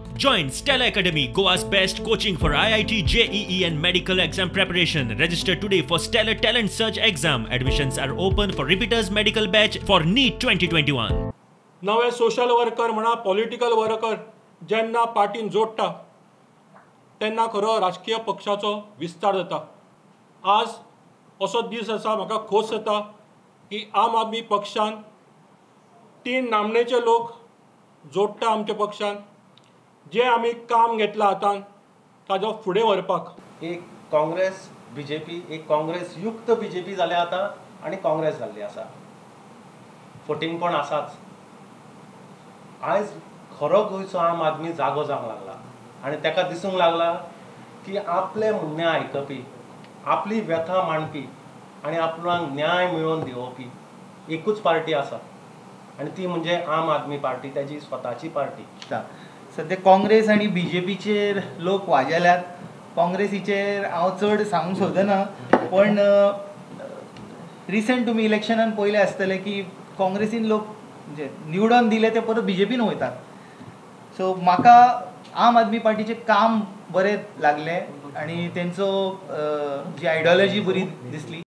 Join Stella Academy, Goa's best coaching for IIT, JEE and medical exam preparation. Register today for Stellar Talent Search exam. Admissions are open for repeaters medical batch for NEET 2021. नवे social worker म्हणा, political worker जेन्ना पार्टीन जोडटा तेन्ना खरो राजकीय पक्षाचो विस्तार जाता. आज असो दीस आसा, म्हाका खोस जाता की आम आदमी पक्षान 3 नामनेचे लोक जोडटा आमच्या पक्षान, जे आमी काम घेतला हातान ताजो फुडें व्हरपाक. एक काँग्रेस बीजेपी, एक काँग्रेस युक्त बीजेपी जाल्या आतां आनी काँग्रेस जाल्ली आसा. फटींगपण आसाच. आयज खरो गोंयचो आम आदमी जागो जावंक लागला आनी ताका दिसूंक लागला की आपलें म्हणणें आयकपी, आपली व्यथा मांडपी आनी आपणाक न्याय मेळोवन दिवपी एकूच पार्टी आसा आनी ती म्हणजे आम आदमी पार्टी, ताजी स्वताची पार्टी. सद्या काँग्रेस आनी बीजेपीचेर लोक वाजेल्यात. काँग्रेसीचेर हांव चड सांगूंक सोदना, पण रिसंट तुमी इलेक्शनान पळयलें आसतलें की काँग्रेसीन लोक म्हणजे निवडून दिले ते परत बीजेपीन वयतात. सो म्हाका आम आदमी पार्टीचें काम बरें लागलें आनी तेंचो जी आयडियोलॉजी बरी दिसली.